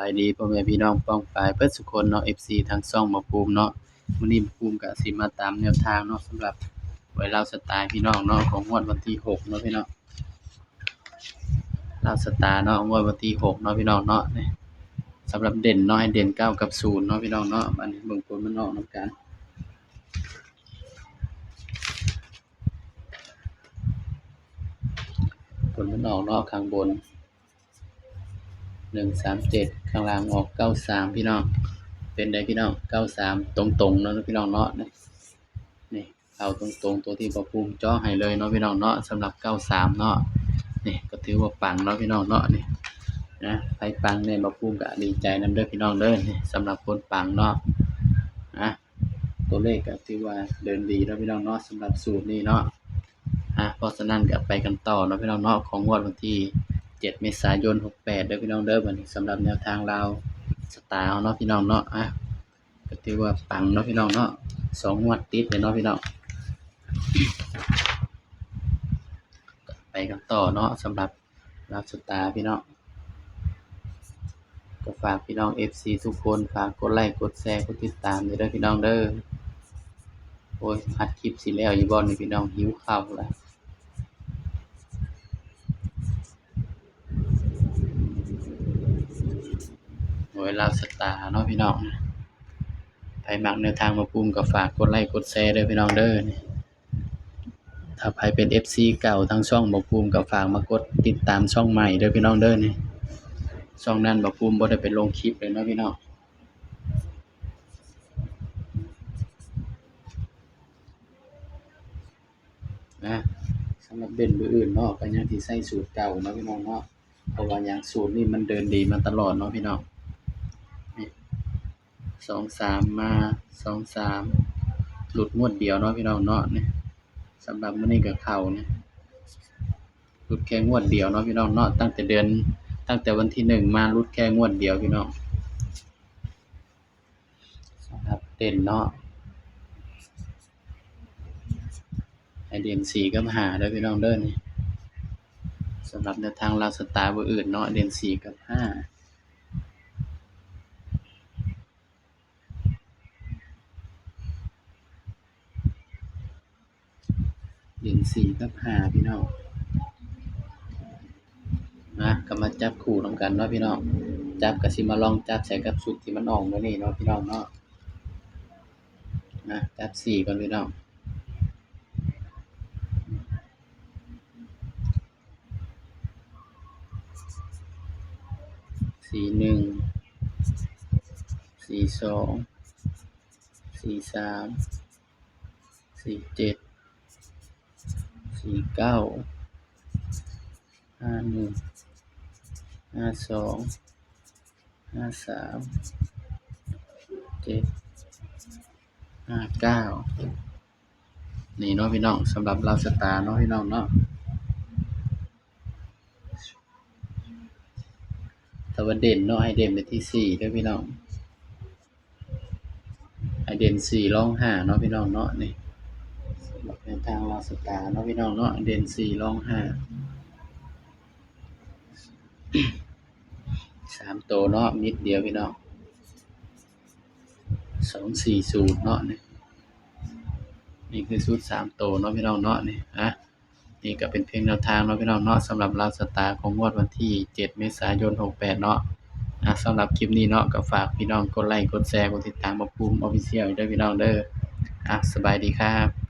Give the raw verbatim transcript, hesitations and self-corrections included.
บายดีพ่อแม่พี่น้องป้องปายเบิดสุคนเนาะ เอฟซี ทางช่องบ่าวภูมิเนาะ มื้อนี้บ่าวภูมิก็สิมาตามแนวทางเนาะ สำหรับหวยลาวสตาร์พี่น้องเนาะ ของงวดวันที่หกเนาะพี่น้อง ลาวสตาร์เนาะ งวดวันที่หกเนาะพี่น้องเนาะ นี่ สำหรับเด่นเนาะ ให้เด่นเก้ากับศูนย์เนาะพี่น้องเนาะ มาเบิ่งผลมันออกนำกัน ผลมันออกเนาะ ข้างบน หนึ่งสามเจ็ด ข้างล่างออก เก้าสาม พี่น้อง เป็นได๋พี่น้อง เก้าสาม ตรงๆเนาะพี่น้องเนาะ นี่ นี่ เข้าตรงๆ ตัวที่บ่าวภูมิเจาะให้เลยเนาะพี่น้องเนาะ สำหรับ เก้าสาม เนาะ นี่ก็ถือว่าปังเนาะพี่น้องเนาะ นี่ นะ ไผปังเนี่ยบ่าวภูมิก็ดีใจนำเด้อพี่น้องเด้อ นี่ สำหรับคนปังเนาะ นะ ตัวเลขก็ถือว่าเดินดีเนาะพี่น้องเนาะ สำหรับสูตรนี้เนาะ อ่ะ เพราะฉะนั้นก็ไปกันต่อเนาะพี่น้องเนาะ ของงวดวันที่เจ็ดเมษายนหกแปดเด้อพี่น้องเด้อ บัดนี้สำหรับแนวทางลาวสตาร์เนาะพี่น้องเนาะ อ่ะ ก็ถือว่าปังเนาะพี่น้องเนาะ สองงวดติดเลยเนาะพี่น้อง ไปกันต่อเนาะ สำหรับลาวสตาร์พี่น้อง ก็ฝากพี่น้อง เอฟซี ทุกคน ฝากกดไลค์ กดแชร์ กดติดตามด้วยเด้อพี่น้องเด้อ โอ้ย อัดคลิปสิแล้วอยู่บ่นี่พี่น้อง หิวข้าวแล้ว หวยลาวสตาร์เนาะพี่น้อง ไผมักแนวทางบ่าวภูมิก็ฝากกดไลค์ กดแชร์เด้อพี่น้องเด้อ ถ้าไผเป็น เอฟซี เก่าทางช่องบ่าวภูมิก็ฝากมากดติดตามช่องใหม่เด้อพี่น้องเด้อ นี่ ช่องนั้นบ่าวภูมิบ่ได้ไปลงคลิปเลยเนาะพี่น้อง นะ สำหรับเด่นเบอร์อื่นเนาะ ก็ยังสิใช้สูตรเก่าเนาะพี่น้องเนาะ เพราะว่าหยัง สูตรนี้มันเดินดีมาตลอดเนาะพี่น้อง นี่ สองสาม มา สองสาม หลุดงวดเดียวเนาะพี่น้องเนาะ นี่ สำหรับมื้อนี้ก็เข้า นี่ หลุดแค่งวดเดียวเนาะพี่น้องเนาะ ตั้งแต่เดือน ตั้งแต่วันที่หนึ่งมา หลุดแค่งวดเดียวพี่น้อง สำหรับเด่นเนาะ ให้เด่นสี่กับห้าเด้อพี่น้องเด้อ นี่ สำหรับแนวทางลาวสตาร์เบอร์อื่นเนาะ เด่นสี่กับห้า เด่นสี่กับห้าพี่น้อง นะ ก็มาจับคู่นำกันเนาะพี่น้อง จับก็สิมาลองจับใส่กับชุดที่มันออกมื้อนี้เนาะพี่น้องเนาะ นะ จับสี่ก่อนพี่น้อง สี่หนึ่ง สี่สอง สี่สาม สี่เจ็ด สี่เก้า ห้าหนึ่ง ห้าสอง ห้าสาม เจ็ด ห้าเก้า นี่เนาะพี่น้อง สำหรับลาวสตาร์เนาะพี่น้องเนาะ แต่ว่าเด่นเนาะ ให้เด่นไปที่สี่เด้อพี่น้อง ให้เด่นสี่รองห้าเนาะพี่น้องเนาะ นี่ สำหรับแนวทางลาวสตาร์เนาะพี่น้องเนาะ เด่นสี่รองห้า สามตัวเนาะ นิดเดียวพี่น้อง สองสี่ศูนย์ เนาะ นี่ นี่คือชุดสามตัวเนาะพี่น้องเนาะ นี่ อ่ะ นี่ก็เป็นเพียงแนวทางเนาะพี่น้องเนาะ สำหรับลาวสตาร์ของงวดวันที่เจ็ดเมษายนหกแปดเนาะ อ่ะ สำหรับคลิปนี้เนาะ ก็ฝากพี่น้องกดไลค์ กดแชร์ กดติดตามบ่าวภูมิ Official ด้วยพี่น้องเด้อ อ่ะ สบายดีครับ